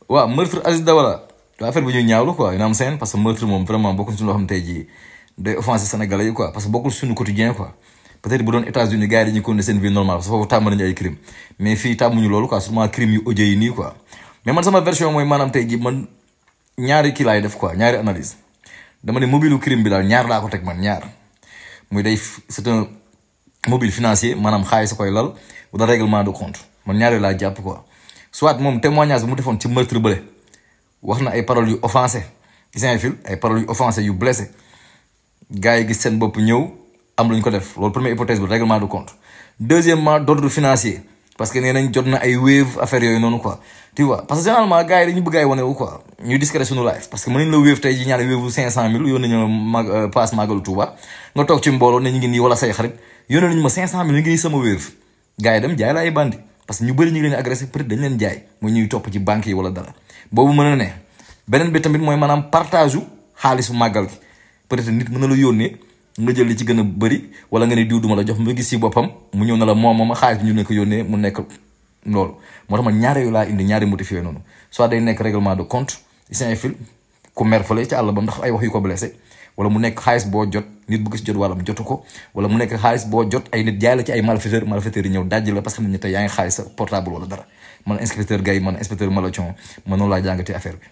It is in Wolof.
waaw meurtre Aziz Dabala affaire bi ñuy ñaawlu quoi ina am seen parce que meurtre moom vraiment bokkul suñu loo xam tey jii day offensé sénégalais yi quoi parce que bokkul suñu quotidien quoi peut-être bu doon États-Unis gars yi dañuy continuer seen vie normale parce que foofu tàmm nañu ay crime mais fii tàmmuñu loolu quoi sûrement crime yu audio yi nii quoi mais man sama version mooy maanaam tey jii man ñaari kii laay def quoi ñaari analyse dama ne mobile crime bi daal ñaar laa ko teg man ñaar muy day c'est un mobile financier maanaam xaalis sa koy lal wala règlement de compte man ñaari laa jàpp quoi soit moom témoignage bi mu defoon ci meurtre bële wax na ay paroles yu offensé gis nga fil ay paroles yu offensé yu blessé gars yi gis seen bopp ñëw am lu ñu ko def loolu première hypothèse bi règlement de compte deuxièmement d'ordre financier parce que nee nañ jot na ay wave affaire yooyu noonu quoi tu vois parce que généralement gars yi dañu bëgg ay wane wu quoi ñu discret suñu live parce que mën nañ la wave tey ji ñaari wave 500 000 yónnee nañu ma passe Magalu Touba nga toog ci mbooloo ne ñu ngi nii wala say xarit yónnee nañu ma 500 000 ñu ngi nii sama wave gars yi dem jaay la ay bandi parce que ñu bëri ñu ngi leen agressé peut-être dañ leen jaay mooy ñuy topp ci banque yi wala dara boobu mën na ne beneen bi tamit mooy maanaam partage u xaalisu màggal gi peut-être nit mën na la yónnee nga jël li ci gën a bëri wala nga ne diw duma la jox mu gis si boppam mu ñëw na la moom xaalis bi ñu ne ko yónnee mu nekk loolu moo tax man ñaari yu laa indi ñaari motif yooyu noonu soit day nekk règlement de compte sin fil ku mer fële ci àll ba ndax ay wax yu ko blessé wala mu nekk xaalis boo jot nit bu gis jot wàllam jotu ko wala mu nekk xaalis boo jot ay nit jaay la ci ay malfaiteurs yi ñëw dajji la parce que xam ne tey yaa ngi xaalis sa portable wala dara man inspecteur Gaye man inspecteur Malathion man noonu laa jàngatee affaire bi